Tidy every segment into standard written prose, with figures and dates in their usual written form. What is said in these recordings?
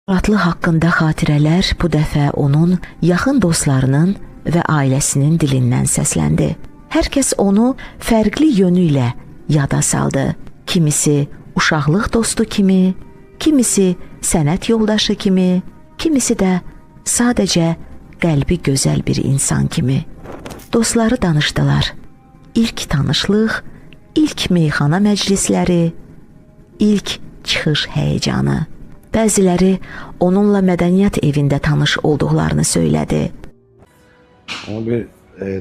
Atlı haqqında xatirələr bu dəfə onun yaxın dostlarının və ailəsinin dilindən səsləndi. Hər kəs onu fərqli yönü ilə yada saldı. Kimisi uşaqlıq dostu kimi, kimisi sənət yoldaşı kimi, kimisi də sadəcə qəlbi gözəl bir insan kimi. Dostları danışdılar. İlk tanışlıq, ilk meyxana məclisləri, ilk çıxış həyəcanı. Bəziləri onunla mədəniyyət evində tanış olduqlarını söylədi. Onun bir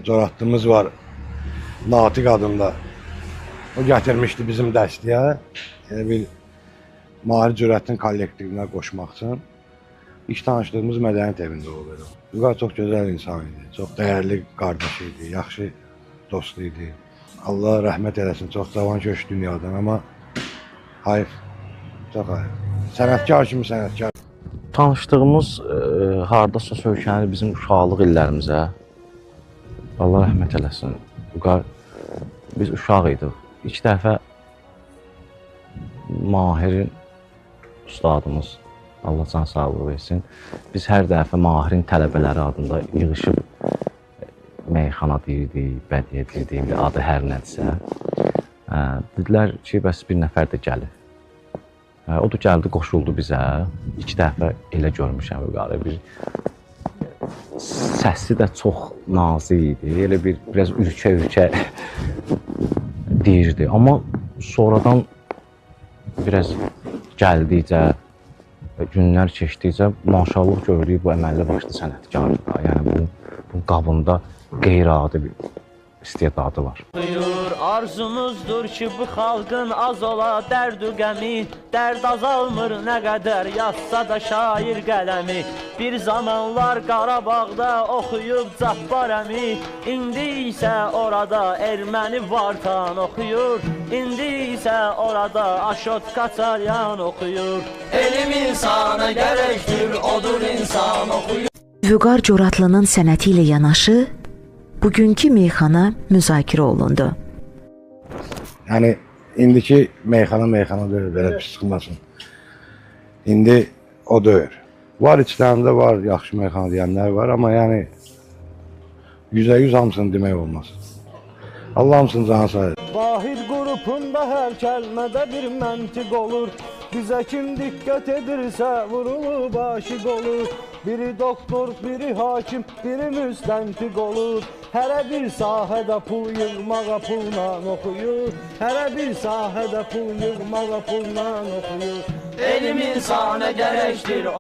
coratlımız var, Natiq adında. O gətirmişdi bizim dəstəyə. Elə bir Mahir Cürətin kollektivinə qoşmaq üçün. İlk tanışdığımız mədəniyyət evində olub. Vüqar çox gözəl insan idi, çox dəyərli qardaş idi, yaxşı dost idi. Allah rəhmət eləsin, çox cavan köçdü dünyadan, amma hayf, çox hayf. Sənətkar kimi sənətkar. Tanışdığımız hardasa söykənir bizim uşaqlıq illərimizə. Allah rəhmət eləsin. Vüqar, biz uşaq idik. İlk dəfə Mahirin ustadımız, Allah can sağlığı versin. Biz hər dəfə Mahirin tələbələri adında yığışıb meyxana deyirdik, bədii deyirdik, indi adı hər nədirsə. Dedilər ki, bəs bir nəfər də gəlir. O da gəldi, qoşuldu bizə. İlk dəfə elə görmüşəm Vüqarı. Bir səsi də çox nazik idi. Elə bir biraz ürkə-ürkə deyirdi. Amma sonradan biraz gəldikcə, günlər keçdikcə maşallah gördük bu əməlli başlı sənətkardır da. Yəni bu qabında qeyri-adi bir istedadı var. Arzumuzdur ki bu xalqın az ola dərdü qəmi, dərd azalmır nə qədər yazsa da şair qələmi. Bir zamanlar Qarabağda oxuyub Cabbar əmi, indi isə orada erməni Vartan oxuyur, indi isə orada Aşot Kaçaryan oxuyur. Elm insana gərəkdir, odur insan oxuyur. Vüqar Coratlının sənəti ilə yanaşı bugünkü meyxana müzakirə olundu. Yəni indiki meyxana deyil, belə pis çıxmasın. İndi o deyil. Var içlərində var yaxşı meyxana deyənlər var, amma yəni 100% hamısını demək olmaz. Allah hamısını canı sağ olsun. Vahid qrupunda hər kəlmədə bir məntiq olur. Bizə kim diqqət edirsə vurulub aşiq olur. Biri doktor, biri hakim, biri müstəntiq olur. Hərə bir sahədə pul yığmağa pulla oxuyur. Hərə bir sahədə pul yığmağa pulla oxuyur. Elm insana gərəkdir,